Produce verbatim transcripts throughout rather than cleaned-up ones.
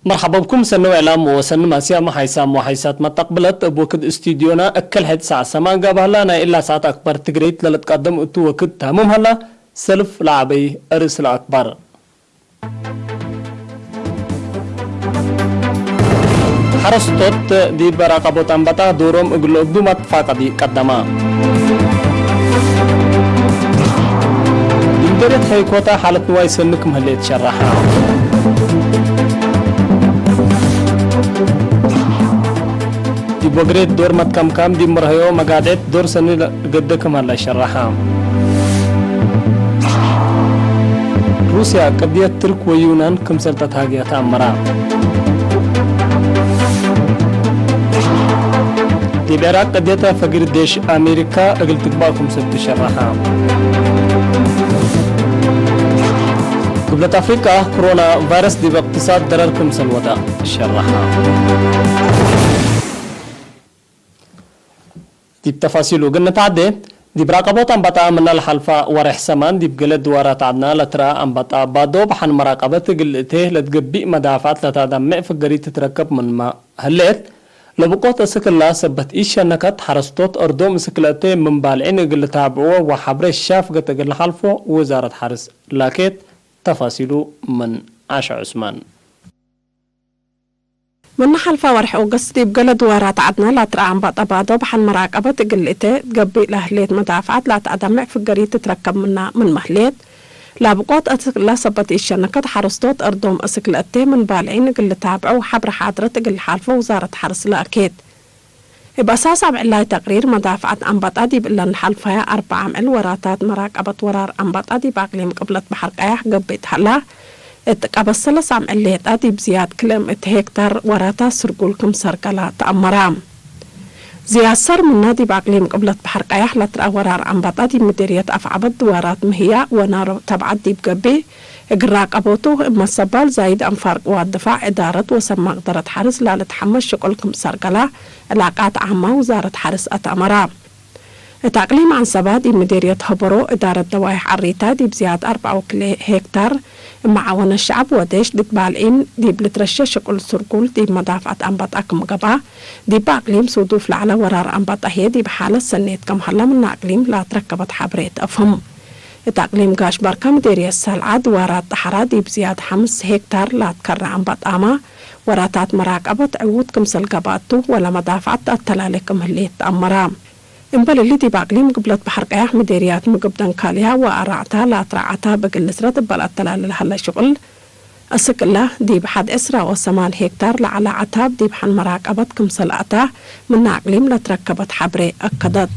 መርሐባ ብኩም ሰኒ ወዕላም ወሰኒ ማስያም ሓይሳም ወሓይሳት መተቅብለት። እብ ወክድ እስቱድዮና እክል ሕድ ሳዕ ሰማን ጋብ ሀላ። ናይ እላ ሳዐት አክባር ትግሬይት ለልትቀደም እቱ ወክድ ታምም ሀላ። ሰልፍ ለዐበይ ርእስ ለአክባር። ሐረስቶት ዲብ ራቀቦት አንበጣ ዶሮም እግል ለአብዱ መትፋቀዲ ቀደማ። ዲብ መደርየት ሐይኮታ ሓለት ንዋይ ሰኒ ክም ህሌት ሸረሐ። ዲብ ወግሬት ዶር መትከምካም ዲብ መርሀዮ መጋድዕት ዶር ሰኒ ገደ ክም ሀለ ሸረሐ። ሩስያ ቅድየት ትርክ ወዩናን ክምሰል ተትሃግየ ተአመራ። ዲብ ዕራቅ ቅድየት ፈጊር ዴሽ አሜሪካ እግል ትግባእ ክምሰል ትሸረሐ። ግብለት አፍሪቃ ኮሮና ቫይረስ ዲብ እቅትሳድ ደረር ክምሰል ወደ ሸረሐ። ዲብ ተፋሲሉ እግል ንትዓዴ፣ ዲብ ራቀቦት አንበጣ ምነ ለሐልፈ ወሬሕ ሰማን ዲብ ገሌ ድዋራት ዐድና ለትረአ አንበጣ ባዶ በሐን መራቀበት እግል ልእቴ ለትገብእ መዳፍዐት ለታደምዕ ፍገሪት ትትረከብ ምንመ ህሌት፣ ለብቆት እስክ እላ ሰበት ኢሸነከት ሐረስቶት እርዶም እስክ ለእቴ ምን ባልዒን እግል ልታብዕዎ ወሐብሬ ሻፍገት እግል ለሐልፎ ውዛረት ሐርስ ላኬት። ተፋሲሉ ምን ዓሻ ዑስማን። ምነ ሐልፈ ወርሕ ኦገስት ዲብ ገሌ ድዋራት ዐድና ለትረአ አንበጣ ባዶ በሐን መራቀበት እግል ልእቴ ትገብእ ለህሌት መዳፍዐት ለአትአደምዕ ፍገሪት ትትረከብ ምና ምንመ ህሌት፣ ለብቆት እስክ እላ ሰበት ኢሸነከት ሐረስቶት እርዶም እስክ ለእቴ ምን ባልዒን እግል ልታብዕው ሐብሬ ሓድረት እግል ለሓልፎ ውዛረት ሐርስ ለአኬት። እብ አሳስ አብዕላይ ተቅሪር መዳፍዐት አንበጣ ዲብ እለን ለሐልፈያ አርበዕ አምዕል ወራታት መራቀበት ወራር አንበጣ ዲብ አቅሊም ቅብለት በሐር ቀያሕ ገብእ ተሀላ፣ እት ቀበት ሰለስ አምዕል ሌጣ ዲብ ዝያድ ክልኤ ምእት ሄክታር ወራታት ስርጉል ክምሰል ገላ ተአመራ። ዝያድ ሰር ምነ ዲብ አቅሊም ቅብለት በሐር ቀያሕ ለትረአ ወራር አንበጣ ዲብ ምዴርየት አፍዐበት ድዋራት ምህያ ወናሮ ተብዐት ዲብ ገብእ፣ እግል ራቀቦቱ እብ መሰባል ዛይድ አንፋር ቅዋት ድፋዕ፣ እዳረት ወሰብ መቅደረት ሐርስ ላልትሐመስ ሽቁል ክምሰል ገላ ዕላቃት ዓማ ውዛረት ሐርስ አትአመራ። እት አቅሊም ዐንሰባ ዲብ ምዴርየት ሀበሮ እዳረት ደዋይሕ ዐሪታ ዲብ ዝያድ አርበዕ ወክልኤ ሄክታር እብ መዓወነት ሸዐብ ወዴሽ ዲብ ባልዒን ዲብ ልትረሸ ሽቁል ስርጉል ዲብ መዳፍዐት አንበጣ ክም ገብአ፣ ዲብ አቅሊም ሱዱፍ ለዐለ ወራር አንበጣ ህዬ ዲብ ሓለት ሰኔት ክም ሀለ ምነ አቅሊም ለአትረከበት ሐብሬ ተአፍህም። እት አቅሊም ጋሽ ባርካ ምዴርየት ሰልዐ ድዋራት ጠሐራ ዲብ ዝያድ ሐምስ ሄክታር ለአትከረ አንበጣመ ወራታት መራቀበት ዕዉት ክምሰል ገብአቱ ወለመዳፍዐት አተላሌ ክም ህሌት ተአመራ። እምበል እሊ ዲብ አቅሊም ግብለት በሐር ቀያሕ ምዴርያት ምግብ ደንካልያ ወአራዕታ ለአትረአ ዐታብ እግል ልስረት እበ ለአተላሌ ለሀለ ሽቁል እስክ እላ ዲብ ሐድ ዕስራ ወሰማን ሄክታር ለዐለ ዐታብ ዲብ ሐን መራቀበት ክምሰል አታ ምነ አቅሊም ለትረከበት ሐብሬ አከደት።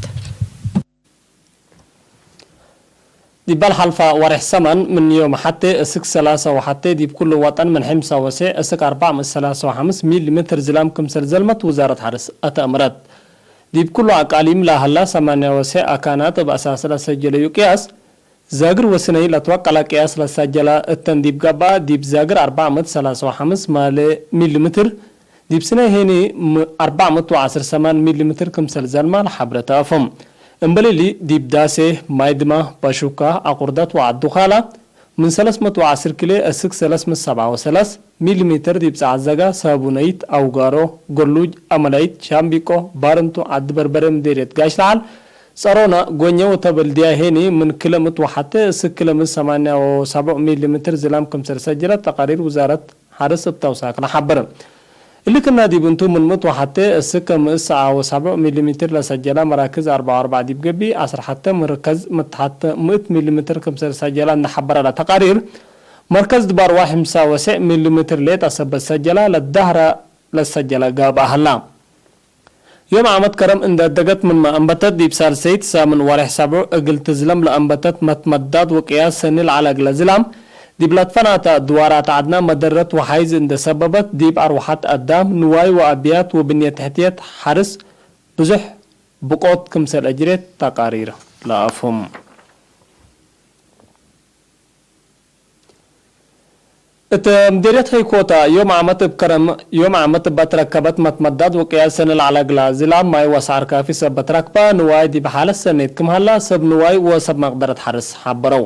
ዲበ ለሐልፈ ወሬሕ ሰማን ምን ዮም ሐቴ እስክ ሰላሳ ወሐቴ ዲብ ኩሉ ወጠን ምን ሕምሳ ወሴዕ እስክ አርበዕ ምእት ሰላሳ ወሐምስ ሚሊ ሜትር ዝላም ክምሰል ዘልመት ውዛረት ሐርስ አተአምረት። ዲብ ኩሉ አቃሊም ለሀላ ሰማንያ ወሴዕ አካናት እብ አሳስ ለሰጀለዩ ቅያስ፣ ዛግር ወስነይ ለትወቀለ ቅያስ ለሰጀለ እተን ዲብ ገብአ፣ ዲብ ዛግር አርበዕ ምእት ሰላሳ ወሐምስ ማሌ ሚሊ ሜትር፣ ዲብ ስነ ሄኒ ም-፣ አርበዕ ምእት ወዐስር ሰማን ሚሊ ሜትር ክምሰል ዘልማ ለሐብረ ተአፎም። እምበል እሊ፣ ዲብ ዳሴ፣ ማይድማ፣ ባሹካ፣ አቁርደት ወዐዱ ካላ፣ ምን ሰለስ ምእት ወዐስር ኪሌ እስክ ሰለስ ምእት ሰብዓ ወሰላስ ሚሊ ሜትር፣ ዲብ ጸዓት ዘጋ፣ ሳቡነይት፣ አውጋሮ፣ ገሉጅ፣ አመላይት፣ ሻምቢቆ፣ ባርንቱ፣ ዐዲ በርበሬ፣ ምዴርየት ጋሽ ለዓል፣ ጸሮና፣ ጎኘ ወተበልድያ ሄኒ፣ ምን ክለ ምእት ወሐቴ እስክ ክለ ምእት ሰማንያ ወሰቡዕ ሚሊ ሜትር ዝላም ክምሰል ሰጀለት ተቃሪር ውዛረት ሐርስ እብ ተውሳክ ለሐብር። እሊ ክና ዲብ እንቱ፣ ምን ምእት ወሐቴ እስክ ምእት ሰብዓ ወሰቡዕ ሚሊ ሜትር ለሰጀለ መራክዝ አርበዕ ወአርበዕ ዲብ ገብእ፣ ዐስር ሐቴ መርከዝ ምትሐት ምእት ሚሊ ሜትር ክምሰል ሰጀለ እንደ ሐበረ ለተቃሪር፣ መርከዝ ድባርዋ ሕምሳ ወሴዕ ሚሊ ሜትር ሌጠ ሰበት ሰጀለ፣ ለዳህረ ለሰጀለ ጋብአ ሀላ። ዮም ዓመት ከረም እንደ አደገት ምንመ አንበተት፣ ዲብ ሳልሰይት ሳምን ወሬሕ ሰብዑ እግል ትዝለም ለአንበተት መትመዳድ ወቅያስ ሰኒ ለዐለ እግለ ዝላም፣ ዲብ ለትፈናተ ድዋራት ዐድና መደረት ወሓይዝ እንደ ሰበበት፣ ዲብ አርወሐት አዳም፣ ንዋይ ወአብያት ወብንየት ተሕትየት ሐርስ ብዙሕ ብቆት ክምሰል አጅሬት ተቃሪር ለአፍሁም። እት ምዴርየት ሀይኮታ፣ ዮም ዓመት እብ ከረም፣ ዮም ዓመት እበ ትረከበት መትመዳድ ወቅያስ ሰኒ ለዐለ እግለ ዝላም ማይ ወሰዓር ካፊ ሰበት ረክበ ንዋይ ዲብ ሓለት ሰኔት ክም ሀላ፣ ሰብ ንዋይ ወሰብ መቅደረት ሐርስ ሐበረው።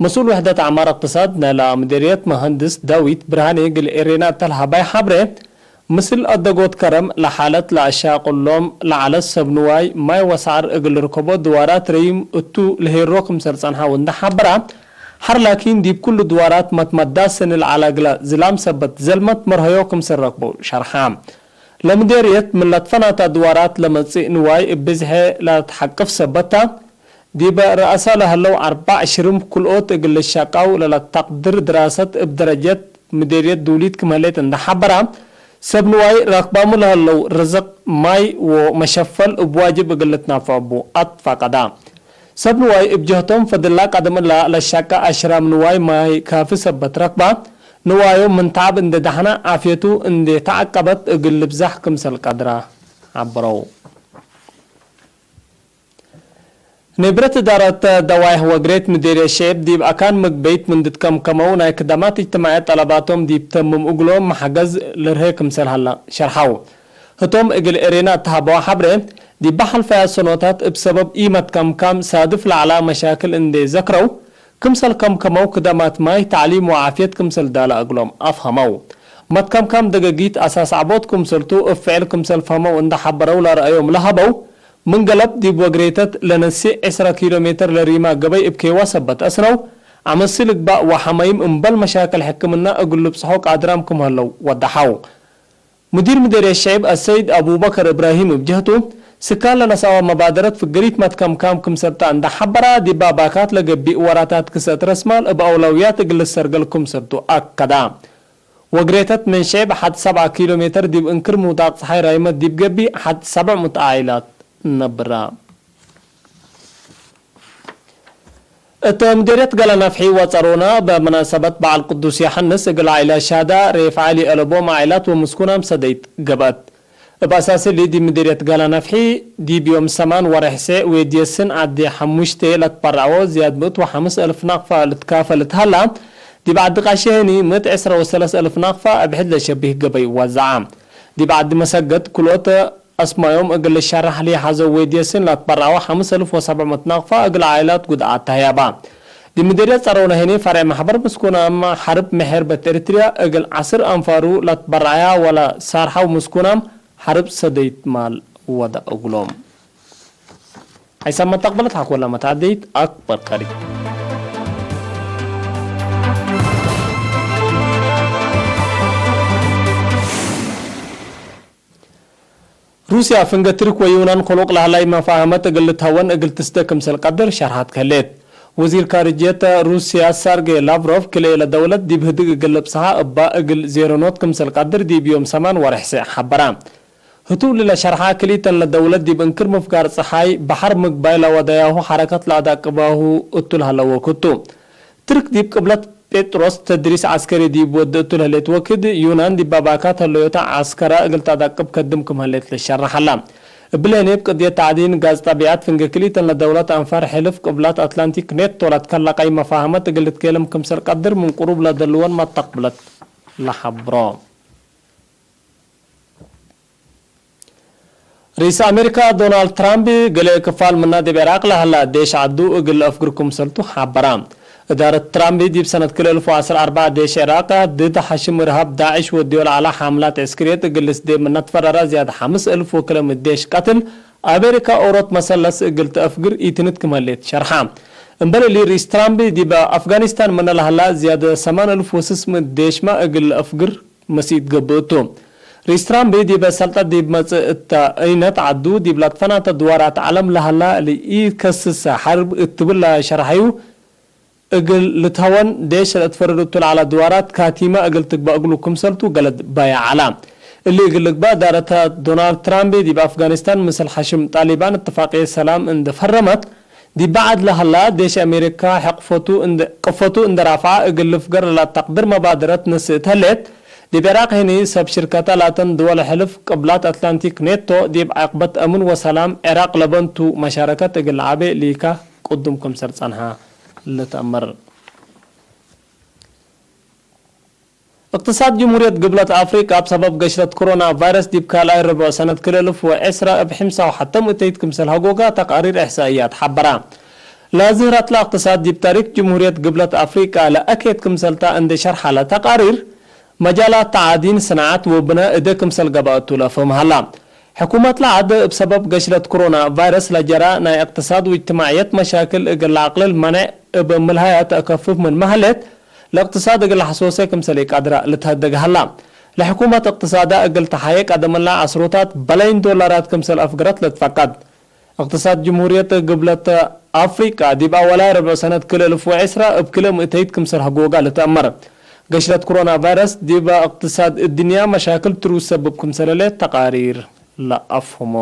መስኡል ውሕደት አዕማር እቅትሳድ ናይላ ምዴርየት መሀንድስ ዳዊት ብርሃኔ እግል ኤሬና እተ ለሀባይ ሐብሬ፣ ምስል አደጎት ከረም ለሓለት ለአሻቅሎም ለዐለት ሰብ ንዋይ ማይ ወሰዐር እግል ልርከቦ ድዋራት ረዪም እቱ ለሄሮ ክምሰል ጸንሐው እንዴ ሐበራ፣ ሐር ላኪን ዲብ ኩሉ ድዋራት መትመዳሰኒ ለዐለ እግለ ዝላም ሰበት ዘልመት መርሀዮ ክምሰል ረክበው ሸርሐ። ለምዴርየት ምን ለትፈናተ ድዋራት ለመጽእ ንዋይ እብ ብዝሐ ለትሐቅፍ ሰበት ተ፣ ዲበ ረአሳ ለሀለው አርበዕ ሽርም ክልኦት እግል ልሸቃው ለለተቅድር ድራሰት እብ ደረጀት ምዴርየት ዱሊት ክም ህሌት እንዴ ሐበራ፣ ሰብ ንዋይ ራክባሙ ለሀለው ርዝቅ፣ ማይ ወመሸፈል እብ ዋጅብ እግል ልትናፈዕ እቡ አትፋቀዳ። ሰብ ንዋይ እብ ጀህቶም ፈድላ ቀደም እላ ለሸቀ አሽራም ንዋይ ማይ ካፊ ሰበት ረክባ፣ ንዋዮም ምን ተዐብ እንዴ ደሐነ ዓፍየቱ እንዴ ተዐቀበት እግል ልብዛሕ ክምሰል ቀድረ ሐበረው። ንብረት እዳረት ደዋይሕ ወግሬት ምዴርየት ሸዕብ ዲብ አካን ምግበይት ምን ድትከምከመው ናይ ክደማት እጅትማዕየት ጠለባቶም ዲብ ተምም እግሎም መሐገዝ ልርሄ ክምሰል ሀለ ሸርሐው። ህቶም እግል ኤሬና እተ ሀበዋ ሐብሬ፣ ዲበ ሐልፈያት ሰኖታት እብ ሰበብ ኢመትከምካም ሳድፍ ለዐላ መሻክል እንዴ ዘክረው፣ ክምሰል ከምከመው ክደማት ማይ፣ ተዕሊም ወዓፍየት ክምሰል ዳለ እግሎም አፍሀመው። መትከምካም ደገጊት አሳስ ዐቦት ክምሰልቱ እብ ፍዕል ክምሰል ፈሀመው እንዴ ሐበረው ለረአዮም ለሀበው፣ ምን ገለብ ዲብ ወግሬተት ለነስእ ዕስረ ኪሎ ሜትር ለሪማ ገበይ እብ ኬዋ ሰበት አስነው፣ አመሲ ልግባእ ወሐመይም እምበል መሻክል ሕክምና እግል ልብጽሖ ቃድራም ክም ሀለው ወደሐው። ሙዲር ምዴርየት ሸዕብ አሰይድ አቡበከር እብራሂም እብ ጀህቱ፣ ስካን ለነስአወ መባደረት ፍግሪት መትከምካም ክምሰል ተ እንዴ ሐበራ፣ ዲብ ባካት ለገብእ ወራታት ክሰእት ረስማል እብ አውለውያት እግል ልሰርገል ክምሰልቱ አከዳ። ወግሬተት ምን ሸዕብ ሐድ ሰብዐ ኪሎ ሜትር ዲብ እንክር ምውዳቅ ጸሓይ ራይመት ዲብ ገብእ ሐድ ሰብዕ ምትእ ዓኢላት ነብራ። እት ምዴርየት ገላ ነፍሒ ወጸሮና፣ በመናሰበት በዐል ቅዱስ ዮሐንስ እግል ዓኢላት ሻዳ ሬፍ ዐሊ አለቦም ዓኢላት ወምስኩናም ሰደይት ገብአት። እብ አሳስ እሊ፣ ዲብ ምዴርየት ገላ ነፍሒ፣ ዲብ ዮም ሰማን ወሬሕ ሴዕ ዌድየስን ዐዲ ሐሙሽቴ ለትበረዐዎ ዝያድ ምእት ወሐምስ አልፍ ናቅፋ ልትካፈል እት ሀላ፣ ዲብ ዐዲ ቃሺ ህኒ ምእት ዕስረ ወሰለስ አልፍ ናቅፋ እብ ሕድ ለሸቢህ ገበይ ወዘዐ። ዲብ ዐዲ መሰገት ክልኦት አስማዮም እግል ልሸራሕ ለሐዘው ዌድየስን ለትበረዐዎ ሐምስ አልፍ ወሰብዕ ምእት ናቅፋ እግል ዓኢላት ጉድዓት ተህያባ። ዲብ ምዴርየት ጸሮና ህኒ ፈርዕ ማሕበር ምስኩናም ሐርብ ምሕርበት ኤሪትርያ እግል ዐስር አንፋሩ ለትበረዐያ ወለሳርሐው ምስኩናም ሐርብ ሰደይት ማል ወደ እግሎም። ሐይሳም መተቅበለት ሐቆለ መትዐደይት አክበር ቀሪብ። ሩስያ፣ ፍንገ ትርክ ወዩናን ክሉቅ ለሀላይ መፋሀመት እግል ልትሀወን እግል ትስደ ክምሰል ቀድር ሸርሐት ከሌት። ወዚር ካርጅየት ሩስያ ሰርጌ ላቭሮቭ፣ ክልኤ ለደውለት ዲብ ህድግ እግል ልብጽሐ እባ እግል ዜሮኖት ክምሰል ቀድር ዲብ ዮም ሰማን ወሬሕ ሴዕ ሐበራ። ህቱ እሊ ለሸርሐ፣ ክልኢተን ለደውለት ዲብ እንክር ምፍጋር ጸሓይ በሐር ምግባይ ለወደያሁ ሐረከት ለአዳቅባሁ እቱ ለሀለ ወክድ ቱ። ትርክ ዲብ ቅብለት ጴጥሮስ ተድሪስ ዐስከሪ ዲብ ወድ እቱ ለህሌት ወክድ፣ ዩናን ዲብ አባካት ህለዮተ ዐስከራ እግል ተአዳቅብ ከድም ክም ህሌት ልሸረሕ ዐላ። እብሊ ህኔ እብ ቅድየት ተዕዲን ጋዝ ጠቢዐት ፍንጌ ክልኢተን ለደውለት አንፋር ሕልፍ ቅብላት አትላንቲክ ኔቶ ለትከለቀይ መፋሀመት እግል ልትኬልም ክምሰል ቀድር ምን ቅሩብ ለደልወን መተቅብለት ለሐብሮ። ርኢስ አሜሪካ ዶናልድ ትራምፕ፣ ገሌ ክፋል ምና ዲብ ዕራቅ ለሀላ ዴሽ ዐዱ እግል ለአፍግር ክምሰልቱ ሐበራ። እዳረት ትራምፕ ዲብ ሰነት ክልኤ እልፍ ወዐስር አርበዕ ዴሽ ዕራቅ ድድ ሐሽም እርሃብ ዳዕሽ ወድዮ ለዐለ ሐምላት ዕስክርየት እግል ልስዴ ምነ ትፈረረ ዝያድ ሐምስ እልፍ ወክለ ምእት ዴሽ ቀትል አሜሪካ ኦሮት መሰለስ እግል ተአፍግር ኢትንት ክም ህሌት ሸርሐ። እምበል እሊ ርኢስ ትራምፕ ዲብ አፍጋኒስታን ምነ ለሀላ ዝያድ ሰማን እልፍ ወስስ ምእት ዴሽመ እግል ለአፍግር መሲት ገብእ ቱ። ርኢስ ትራምፕ ዲበ ሰልጠት ዲብ መጽእ እተ፣ እይነት ዐዱ ዲብ ለትፈናተ ድዋራት ዐለም ለሀላ ለኢከስሰ ሐርብ እት ትብል ለሸርሐዩ፣ እግል ልትሀወን ዴሽ ለእትፈረዱ እቱ ለዐለ ድዋራት ካቲመ እግል ትግበእ እግሉ ክምሰልቱ ገለድ ባየ ዐላ። እሊ እግል ልግበእ፣ እዳረት ዶናልድ ትራምፕ ዲብ አፍጋኒስታን ምስል ሐሽም ጣሊባን እትፋቅየት ሰላም እንዴ ፈረመት፣ ዲብ በዐድ ለሀላ፣ ዴሽ አሜሪካ ሕቅፈቱ እንደ፣ ቅፈቱ እንደ ራፍዐ እግል ልፍገር ለለአተቅድር መባደረት ነስእት ህሌት፣ ዲብ ዕራቅ ህኒ ሰብ ሽርከተ ላተን ድወል ሕልፍ ቅብላት አትላንቲክ ኔቶ፣ ዲብ ዐቅበት አምን ወሰላም ዕራቅ ለበንቱ መሻረከት እግል ለዐቤ ሊካ ቅዱም ክምሰል ጸንሐ ልትአመር። እቅትሳድ ጅምሁርየት ግብለት አፍሪቃ እብ ሰበብ ገሽረት ኮሮና ቫይረስ ዲብ ካልኣይ ርብዕ ሰነት ክልኤ እልፍ ወዕስራ እብ ሕምሳ ወሐተ ምእተይት ክምሰል ሀጎጋ ተቃሪር እሕሳእያት ሐበራ። ለዝህረትለ እቅትሳድ ዲብ ታሪክ ጅምሁርየት ግብለት አፍሪቀ ለአኬት ክምሰልታ እንዴ ሸርሐ ለተቃሪር፣ መጃላት ተዓዲን፣ ስናዐት ወብነ እደ ክምሰል ገብአቱ ለፍህም ሀላ። ሕኩመት ለዐድ እብ ሰበብ ገሽለት ክሮና ቫይረስ ለጀረ ናይ እቅትሳድ ወእጅትማዕየት መሻክል እግል ለአቅልል መኔዕ እብ ምልሃያ ተአከፍፍ ምንመ ሀሌት፣ ለእቅትሳድ እግል ለሐሶሴ ክምሰል ኢቀድረ ልትሀደግ ሀላ። ለሕኩመት እቅትሳዳ እግል ተሓዬ ቀደምላ ዐስሮታት በለይን ዶላራት ክምሰል አፍግረት ልትፈቀድ። እቅትሳድ ጅምሁርየት ግብለት አፍሪቀ ዲብ አወላይ ረብዕ ሰነት ክልኤ እልፍ ወዕስራ እብ ክልኤ ምእተይት ክምሰል ሀጎጋ ልትአመር። ገሽለት ክሮና ቫይረስ ዲብ እቅትሳድ እድንያ መሻክል ትሩስ ሰብብ ክምሰል ህሌት ተቃሪር ለአፍህሞ።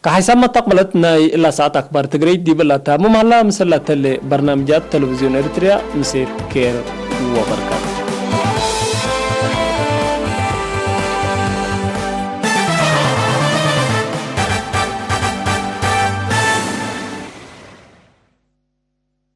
ከሐይሳም መተቅበለት ናይ እላ ሰዓት አክባር ትግረይ ዲብ እላ ተምም ሀላ። ምስል ለተሌ በርናምጃት ተለቪዝዮን ኤሪትርያ ምሴት ኬር ወበርካት።